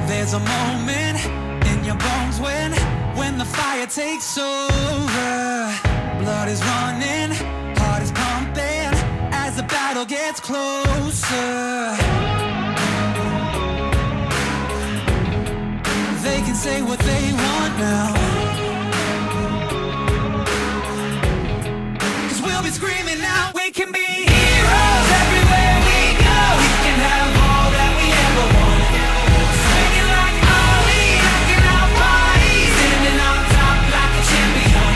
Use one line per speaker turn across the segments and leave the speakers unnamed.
There's a moment in your bones when the fire takes over. Blood is running, heart is pumping as the battle gets closer. They can say what they want now, 'cause we'll be screaming out. We can be heroes everywhere we go. We can have all that we ever want. Swinging like Ali, knocking out bodies, standing on top like a champion.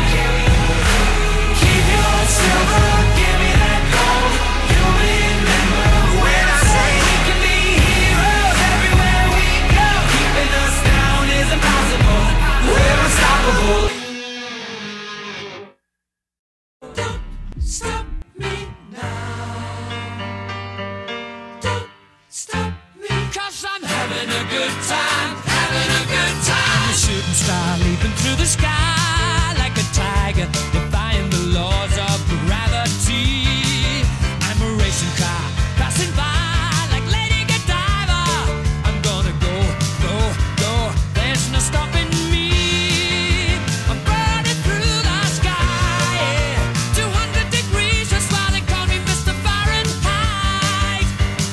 Keep your silver, give me that gold. You remember when I say we can be heroes everywhere we go. Keeping us down is impossible. We're unstoppable. Don't stop me now. Don't stop me, 'cause I'm having a good time, having a good time. I'm a shooting star leaping through the sky like a tiger, defying the laws of gravity. I'm a racing car passing by like Lady Godiva. I'm gonna go, go, go. There's no stopping me. I'm burning through the sky, yeah. 200 degrees, that's why they call me Mr. Fahrenheit.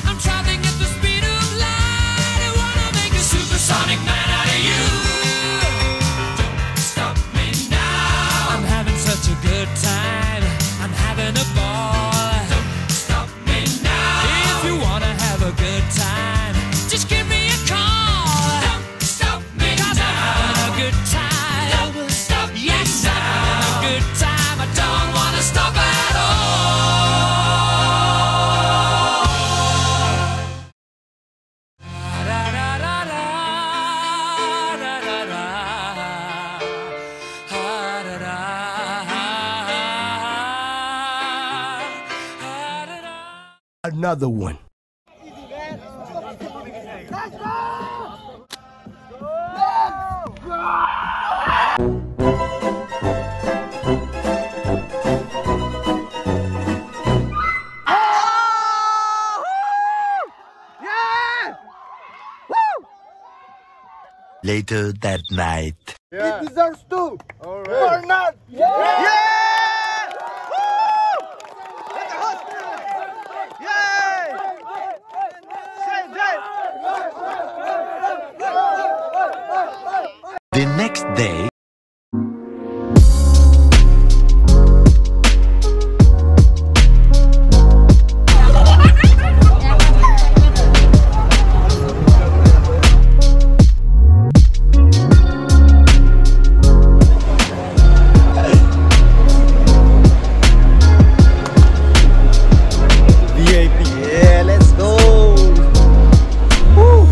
I'm traveling at the speed of light. I wanna make a supersonic man out of you. Don't stop me now. I'm having such a good time. I'm having a ball. Don't stop me now. If you wanna have a good time, just give me a call. Don't stop me now. 'Cause I'm having a good time. Don't stop me yes, now. I'm having a good time. I don't wanna stop at all.
Another one.
Later that night.
Yeah. It deserves to. All right. Or not. Yeah! Yeah! Woo! Let the hospital. Yeah! Say that.
The next day.
VIP, yeah, let's go. Woo.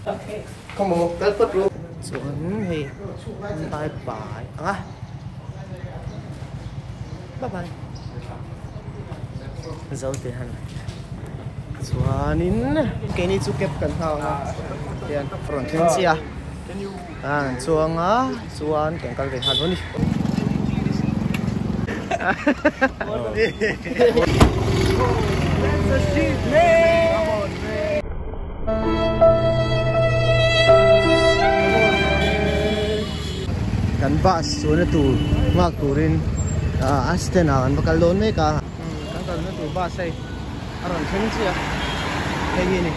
Come on, kal phawt ru. Chuan hei bye bye ang a. Bye bye. Zo te han. Chuanin keini chu cab kan nghak ang a. Hian rawn thleng chiah a. An chuang a chuan kan kal ve nghal dawn a ni. Kan bus chuan a tur nghak turin a stand ah kan va kal dawn mek a. Kan kalna tur bus hei a rawn thleng chiah a, hei hi a ni.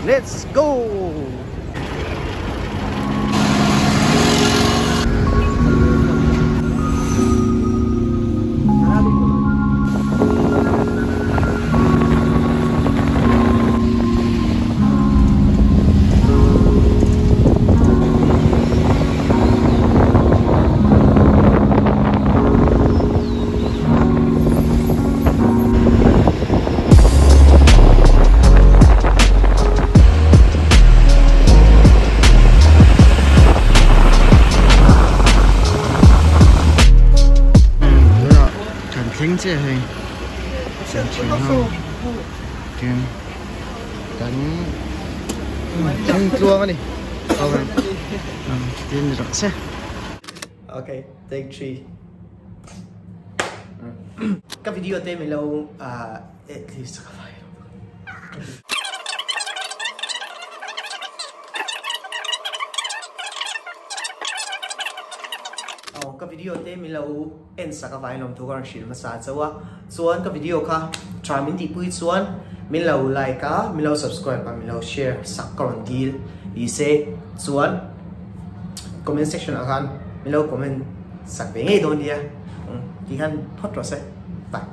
Let's go! Kan thleng chiah hei siamchhin ho tin kan thleng tluang a ni tin ni rawh se. Okay, take 3. Ka video te min lo at least ka vai lo. Aw ka video te min lo en sak avangin lawmthu ka rawn hrilh hmasa chauh a, chuan ka video kha tha min tihpui chuan min lo like a, min lo subscribe a, min lo share sak ka rawn dil ni se chuan comment section ah khan min lo comment sak ve ngei dawn nia tih khan phawt rawh se bye.